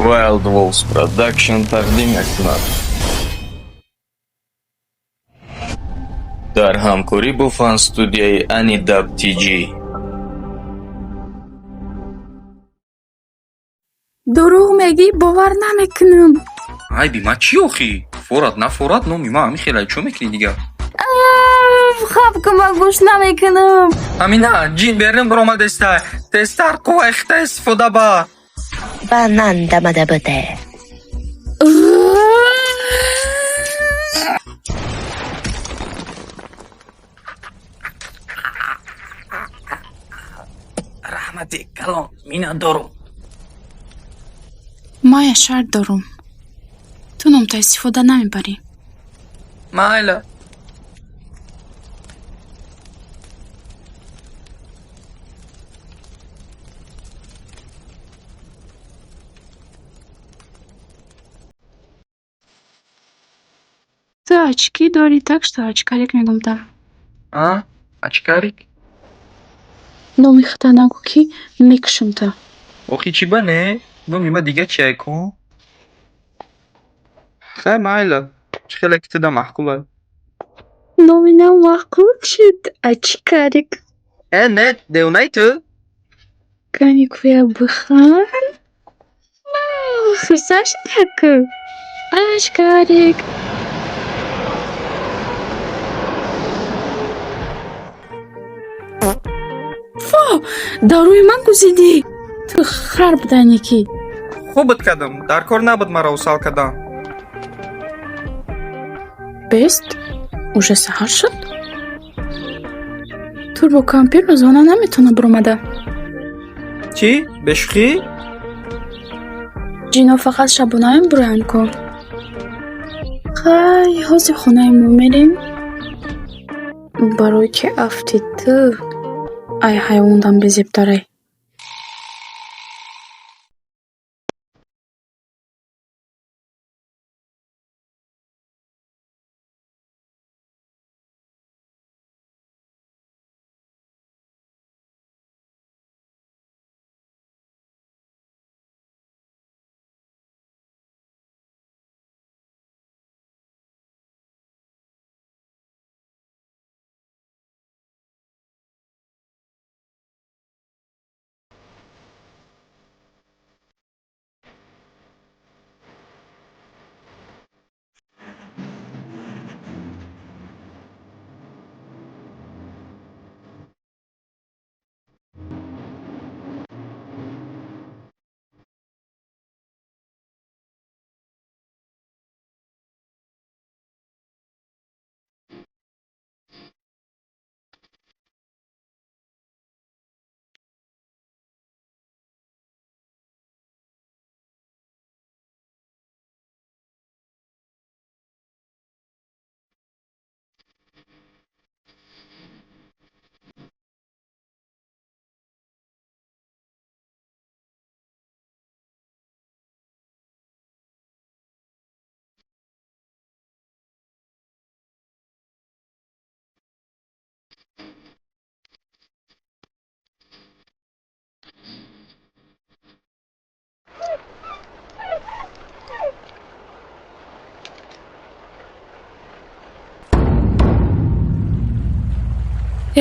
Wild Wolves Production тақдим мекунад. Дар ҳамкорӣ бо фан-студияи Anidub TG. Дурӯғ мегӣ, бовар намекунам. Айби ма чӣ охӣ? Форад нафорад, номи ма ҳамин хелай, чӯ мекунӣ дигар? Хаб ки ман гӯш намекунам. Амина, ҷин берун баромадеста. Тезтар қувваи хита истифода бар. Ба нан дамада буде. Раҳмати калон, миннатдорум. Ман як шарт дорум. Ту номта истифода намебарӣ. Майла. Ту очки дорӣ, так что очкарик мегумта. А? Очкарик? Номи хита нагӯ, ки мекушумта. Охи чӣ ба не? Номи ма дига чия ку? Хай, майла. Чӣ хеле ки туда маъқулай. Номи нав маъқул шуд, очкарик. Э, не, девонаи ту? Кани кӯя биханд. Хурсанд шуда ку. Очкарик. Фо, дар рӯи ман гузидӣ. Ту хар будани ки. Хубат кардам. Дар кор набуд маро усал кардан. Бест, уже саҳар шуд. Турбокампир рӯзона наметавонад баромада. Чӣ? Бешӯхӣ? Ҷино фақат шабона мебуроянд ку. Хай, ҳозир хонаи мо мерем. Барое ки афти ту ай ҳайвондам безебтарай.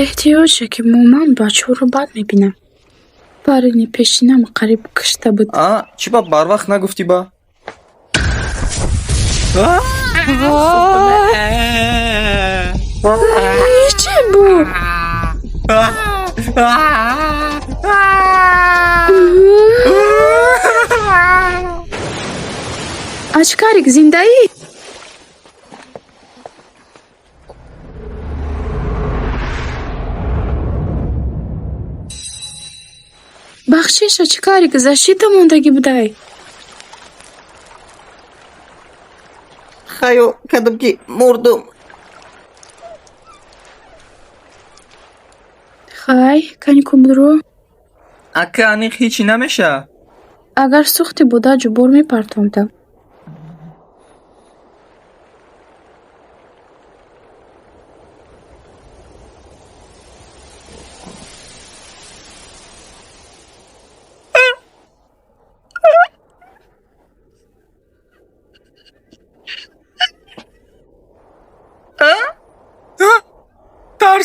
Эҳтиёҷе ки ман бачаҳоро бад мебинам. Парини пешинам қариб кушта буд. А, чӣ ба барвақт нагуфтӣ ба? Чӣ буд? Очкарик, зиндаӣ? Бахшиш, очкарик, защита мондагӣ будай. Хаёл кардам, ки мурдум. Хай, кани кубдро. Ака, аниқ ҳечи намеша? Агар сӯхти буда, ҷубор мепартондам.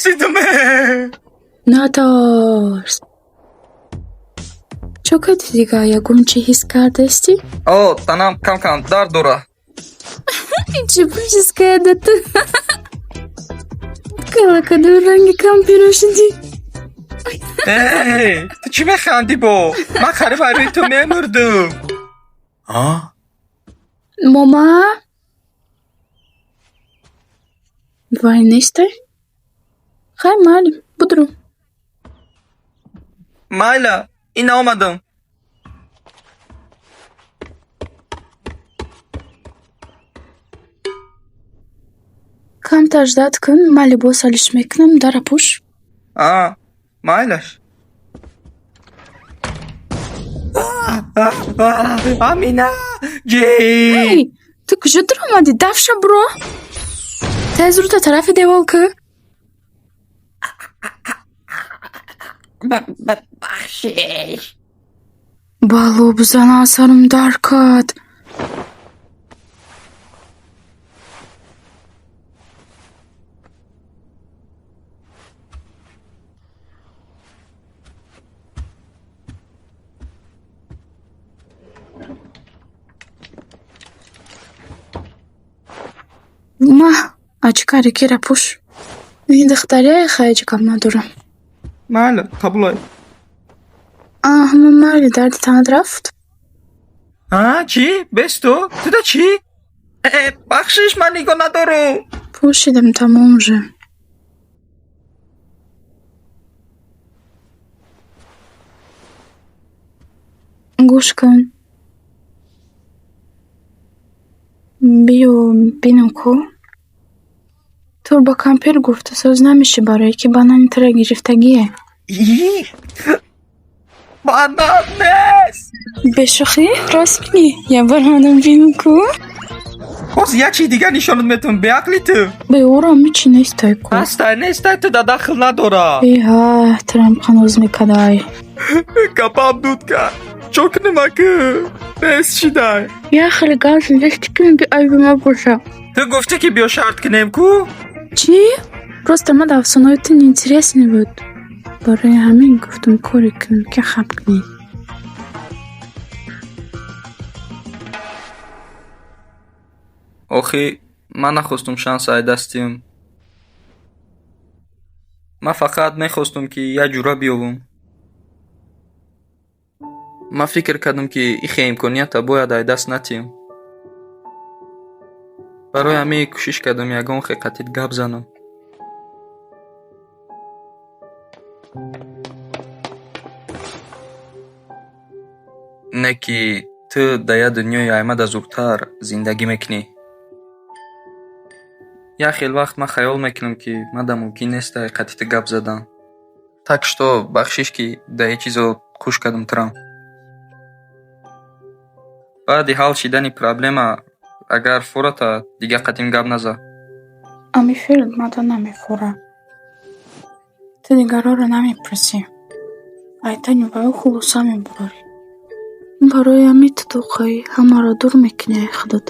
Тарсидам. Натарс. Чо кардӣ дига? Ягон чӣ ҳис кардаистӣ? О, танам кам-кам дард дора. Чӣ ҳис карда ту? Калакаду ранги кампиро шудӣ. Эй, ту чӣ механдӣ бо? Ман қариб барои ту мемурдум. А? Мома? Вай нестай? Хай, майли, будро. Майла, ина омадам. Камтар ждать кун, ман либос алиш мекунам, дара пӯш. А, майлаш. Амина! Ҷей! Эй, ту куҷо дуромадӣ? Дафша буро. Тез рута тарафи девол кӯ. Бахшиш. Бало бизана, сарам дард кард. Ма, ачкари кира пӯш. Ин духтарияи хайҷ гап надорам. Майла, қабулай. Аҳ, майли, дарди танат рафт? А, чӣ? Бес ту? Туда чӣ? Э, бахшиш, ман нигоҳ надорум. Пӯшидам, тамом же. Гӯш кун. Биё бинам ку. Ту ба кампир гуфта соз намешӣ, барое ки банани тура гирифтагие. Банан нест! Бешӯхӣ, рост мегӣ? Я бор манам бинам ку. Боз як чизи дигар нишонат метавон, беақли ту. Бе орам ҳичи нестай ку. Ҳастай, нестай, ту да дахл надора. Эҳа, турам ҳанӯз мекадай. Гапам дуд кард. Чо кунем аку? Нест шидай. Як хеле гап задасти ки меги айби ма боша. Ту гуфтӣ ки биё шарт кунем ку? Чӣ? Просто ман дар афсонаҳои ту неинтересный буд. Барои ҳамин гуфтам коре кунем ки хаб кунӣ. Охи, ман нахостум шанс ай дастиам. Ман фақат мехостум ки як ҷура биёбам. Ман фикр кардам, ки ихе имконията бояд ай даст натиҳам. Барои ҳамин кӯшиш кардам ягон хе қатит гап занам. Не ки ту дар як дунёи аймада зудтар зиндагӣ мекунӣ. Як хел вақт ман хаёл мекунам, ки мада мумкин нестай қати ту гап задан. Так что бахшиш, ки дар ин чизо хуш кардам турам. Баъди ҳал шидани проблема, агар фората, дигар қатим гап назан. Ами филм мада намефора. Ту дигарҳоро намепурсӣ. Айтани ба ӯ хулоса мебарорӣ. Барои ҳамин ту тоқаӣ ҳамаро дур мекунӣ ай худат.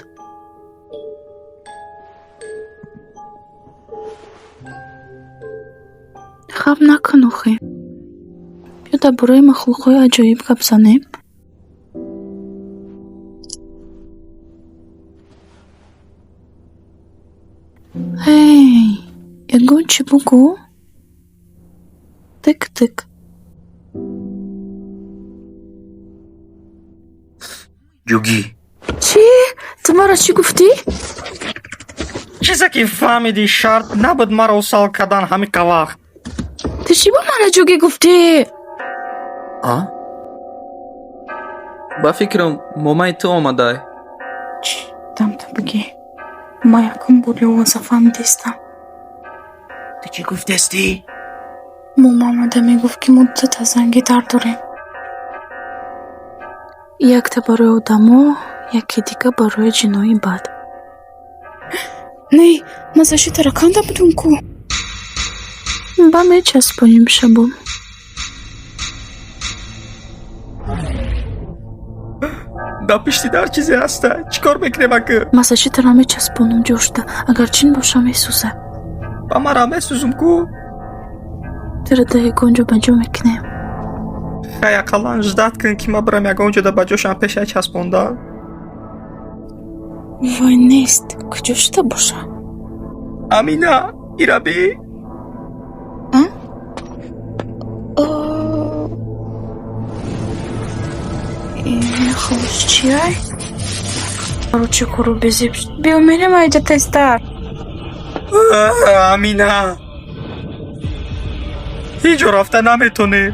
Хаб накун охи. Биё дар бораи махлуқҳои аҷоиб гап занем. Эй, ягон чӣ бугӯ? Тык-тык. Ҷугӣ. Чӣ? Ту маро чӣ гуфтӣ? Чизе ки фаҳмидӣ, шарт набуд маро усал кардан ҳамиқа вақт. Ту чӣ ба мана ҷугӣ гуфтӣ? А? Ба фикрам, момаи ту омадай. Чӣ дам ту бигӣ? Ман якум бори овоза фаҳмидистам. Ту чӣ гуфтастӣ? Мома омада мегуфт, ки мо дута занги дар дорем. Якта барои одамо, яке дига барои ҷинои бад. Не, ман защитара канда будум ку. Ба мечаспонем шабо. Дар пишти дар чизе ҳаста. Чӣ кор мекунем аку? Ман защитара мечаспонам ҷошта, агар чин боша месӯзад. Ба мара месӯзум ку. Туро дар ягон ҷо ба ҷо мекунем. Хай, ақаллан ждать кун, ки ман бирам ягон ҷода ба ҷошам пешай часпондан. Вой, нест. Куҷо шуда боша? Амина, ира би. Холош чиай? Короче, куру безеб. Биё, мерем айҷа тезтар. Амина, ҳеҷ ҷо рафта наметонем.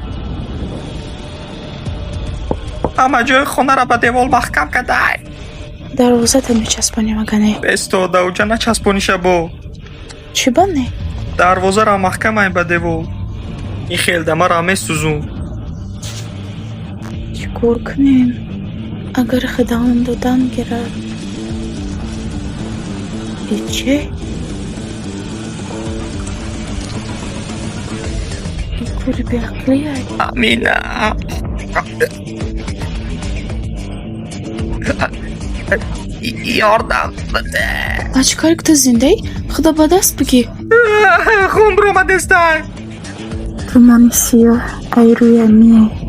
Ҳама ҷои хонаро ба девол маҳкам кардай. Дарвозата мечаспонем, ага не. Бесто, даоҷа начаспониша бо. Чӣ ба не? Дарвозаро маҳкамай ба девол. Ин хел дамаро месӯзум. Чӣ кор кунем? Агар хидавом додан гирад. И че? И кори беақлиай. Амина, ёрдам бите. А чӣ кори ки ту зиндаӣ? Худо ба даст бигир. Хун биромадестай. Тумани сиёҳ ай рӯям меояд.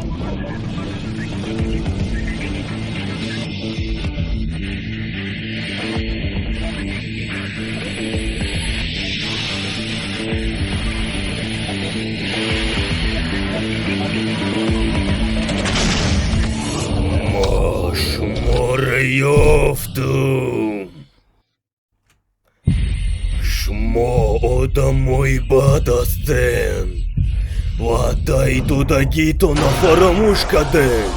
Ма шуморо ёфтум. Шумо одамои бад ҳастем. Ваъдаи додагитонро фаромӯш кардем.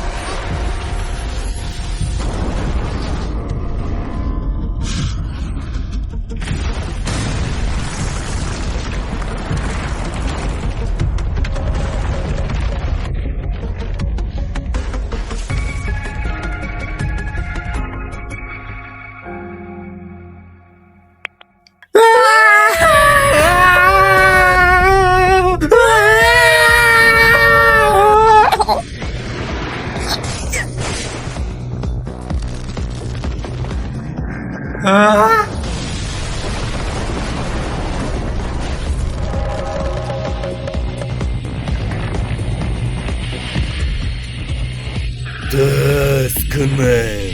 Тез кунем.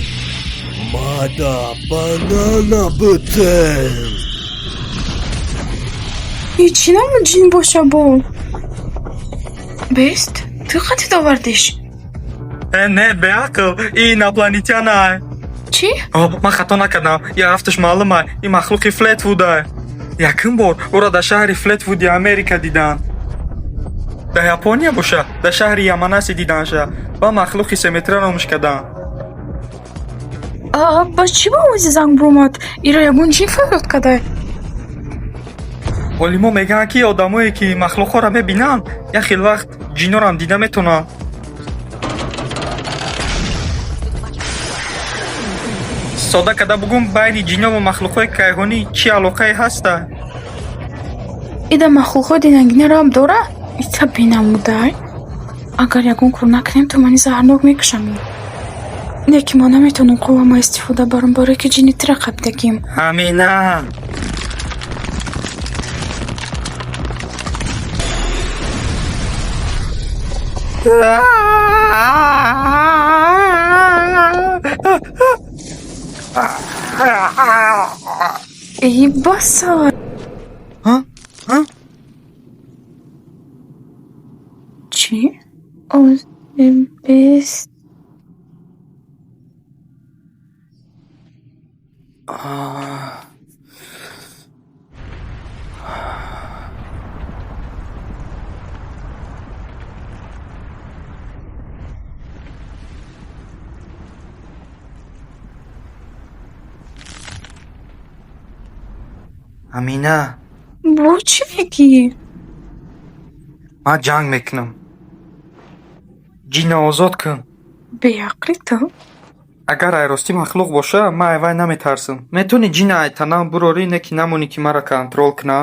Мада банана бутем. И чӣ намуд ҷин боша бо? Бест, ту қатид овардиш? Э, не, беақл, инопланетянай. Чӣ? Ман хато накардам, я рафташ маълумай, ин махлуқи Флетвудай. Якум бор ӯро дар шаҳри Флетвуди Америка диданд. Дар Япония боша, дар шаҳри Яманаси диданша ва махлуқи семетра номш карданд. Ба чӣ ба овози занг биромад? Иро ягон ҷин фарёд кардай? Олимо мегӯянд, ки одамое ки махлуқҳоро мебинанд, як хел вақт ҷинорам дида метавонанд. Содда карда бугум, байни ҷино ва махлуқҳои кайҳонӣ чӣ алоқае ҳаста? Ида махлуқҳои динагинаро ҳам дора? Ита бинамудай. Агар ягон кор накунем, тумани заҳрнок мекушам. Не ки ман наметавонам қуввама истифода барам, барое ки ҷини тира қабидагим. Амина. Эй, баса. Ҳа? Ҳа? Чӣ? Бест. Амина. Бо чӣ мегӣ? Ман ҷанг мекунам. Ҷинна озод кун. Беақлӣ ту? Агар айростӣ махлуқ боша, ман айвай наметарсам. Метавонӣ ҷинна айтанам бурорӣ, не ки намонӣ, ки маро контрол куна?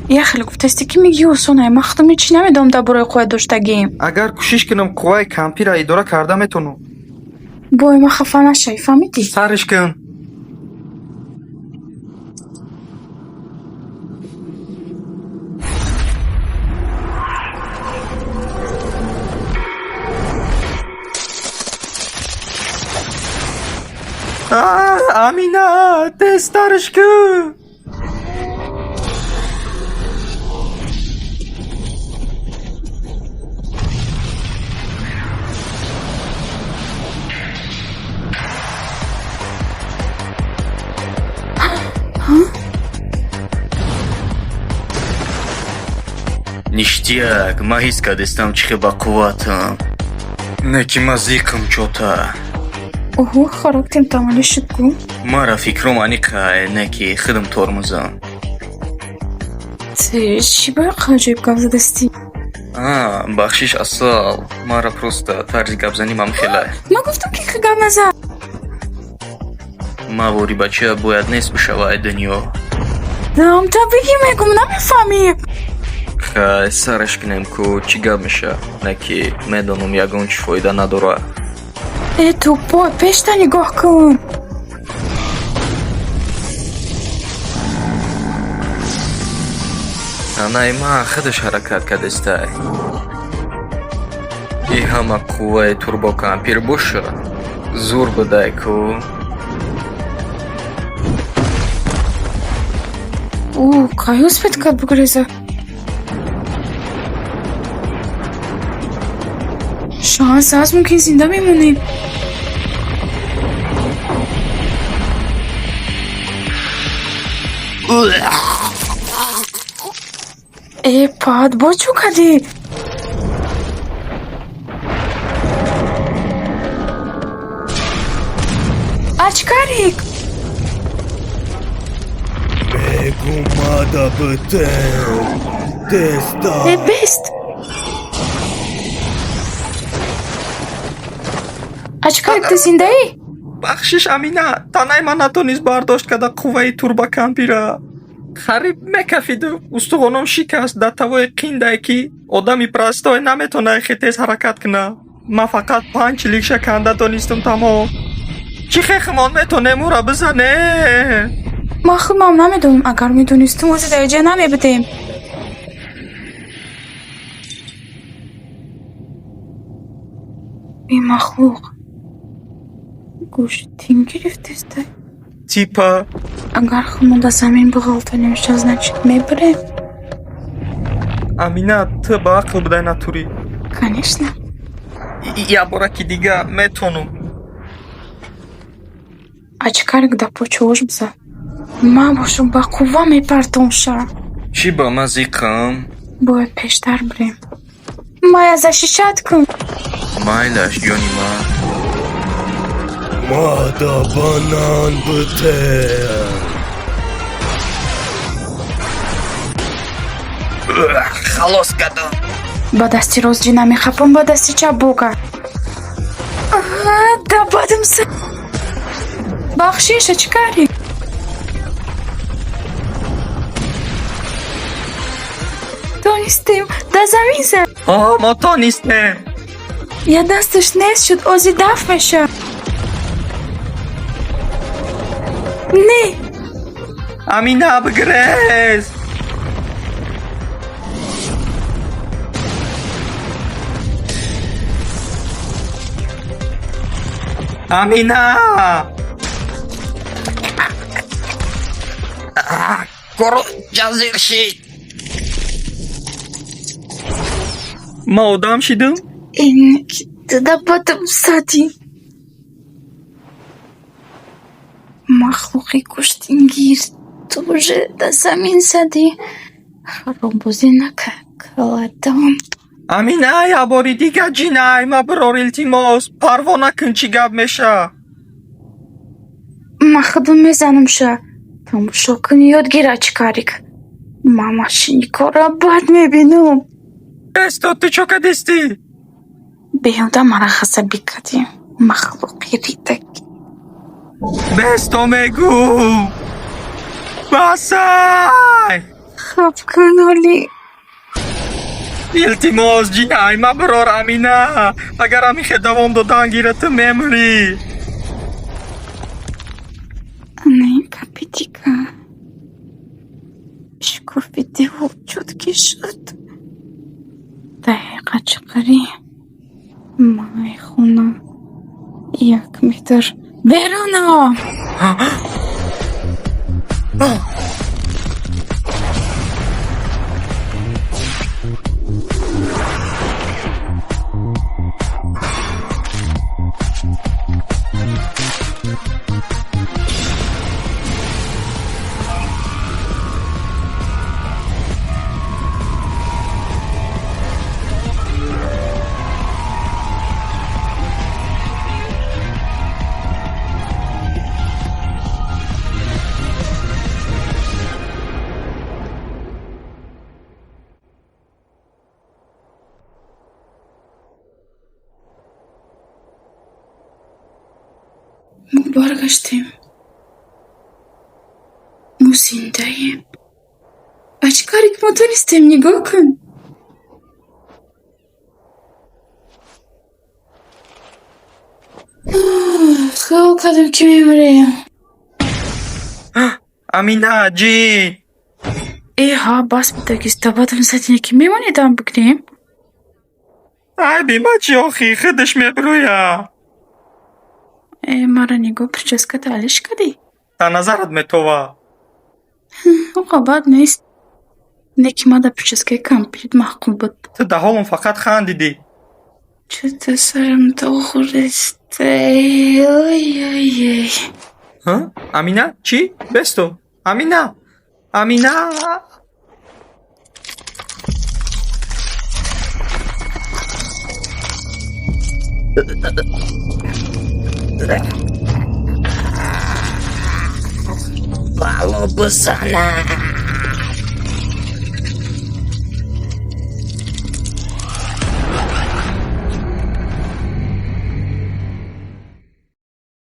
Як хеле гуфтасти, ки мегӣ осонае. Ман худам ҳеҷ чӣ намедонам дар бораи қувва доштагием. Агар кӯшиш кунам, қувваи кампира идора карда метавонам. Бой ма хафа нашавӣ, фаҳмидӣ? Сариш кун. Амина, тезтарш кун. Ништяк, ман ҳис кардестам, чӣ хел бақувватам. Не ки ман зиқам чота. Оҳо, характерам тамалӣ шуд гу. Мара фикром аниқай, не ки худам тормозам. Ту чӣ ба аҷоиб гап задастӣ? А, бахшиш, асал, мара просто тарзи гапзанимам хелай. Ман гуфтам, ки гап назан. Мавори бача бояд нест бишавад дунё. Дам та бигӣ, мегум, намефаҳмӣ. Хай, сараш кунем ку, чӣ гап меша? Не ки медонам, ягон чӣ фоида надорад. Э, тупой, пешта нигоҳ кун. Танаи ман худаш ҳаракат кардестай. И ҳама қувваи турбокампир боша, зур будай ку. Ӯ кай успеть кард бугреза? Шанс ҳаст, мумкин зинда мемонем. Э, пад, боз чӯ кардӣ? Очкарик! Мегум, мада бутем. Тезтар. Э, бест! Очкарик, ту зиндаӣ? Бахшиш, Амина, танаи ман натонист бардошт карда қувваи турбокампира. Қариб мекафиду устухоном шикаст. Дар тавои қиндае, ки одами простой наметавонад хе тез ҳаракат кунад. Ман фақат панҷ ликша канда тонистам, тамом. Чӣ хехмон метонем ӯра бизанем? Ман худам намедонам. Агар медонистум, ҳозир дар инҷа намебудем. Ин махлуқ гӯштин гирифтеста. Типа. Агар худмон дар замин биғалтонем, значит, мебарем. Амина, ту ба ақл будай натурӣ. Конечно. Як бора ки дига метонум. Очкарик дар почош бизад, ман бошам, ба қувва мепартомша. Чӣ ба ман зиқам? Бояд пештар бирем. Мая защищать кун. Майлаш, ҷони ман. Мада банан бутем. Халос кардам. Ба дасти рост ҷина мехапам, ба дасти чап бога. Да бадам са. Бахшиш, очкарик. Тонистем, да замин зад. О, мо тонистем. Я дасташ нест шуд, ози даф меша. Не. Амина, бигрез. Амина, Короча, зиқ шид. Ман одам шидам. Да бадам задӣ. Махлуқи гӯштингир, ту уже да замин задӣ. Хароббозӣ накард, каладам. Амина, як бори дига ҷинай ма бирор, илтимос, парво накун, чӣ гап меша. Ман худам мезанамша. Тамошо кун, ёд гир, очкарик. Ман машиникора бад мебинам. Бесто, ту чо кардистӣ? Беҳуда мара ғазабӣ кардӣ, махлуқи ритак. Бесто, мегӯ, басай. Хаб кун ҳолӣ. Илтимос, ҷинай, мабирор, Амина. Агар ҳамихе давом додан гира, ту мемирӣ. Ана ин капитика. Шикофи девор чёткий шуд. Дар ҳақиқат чӣ қарӣ? Ман хона як метр берунам. Мо баргаштем. Мо зиндаем. А чӣ каре ки мо тонистем, нигоҳ кун. Хаёл кардем, ки мемирем. Амина, ҷин! Э ҳа, бас будагист. Баъдам задине, ки мемонӣ дам бигирем? Айби ма чӣ охи, худаш мебироя. Э, маро нигоҳ, прическата алиш кардӣ? Дар назарат метова. Оқа бад нест. Не ки ман дар прическаи кампирит маъқул буд. Ту дар ҳолам фақат хандидӣ. Чӯта сарам доғ хӯрдаст. Ой-ой-ой. Ҳа? Амина, чӣ? Бесто. Амина! Амина! Бало бизанад.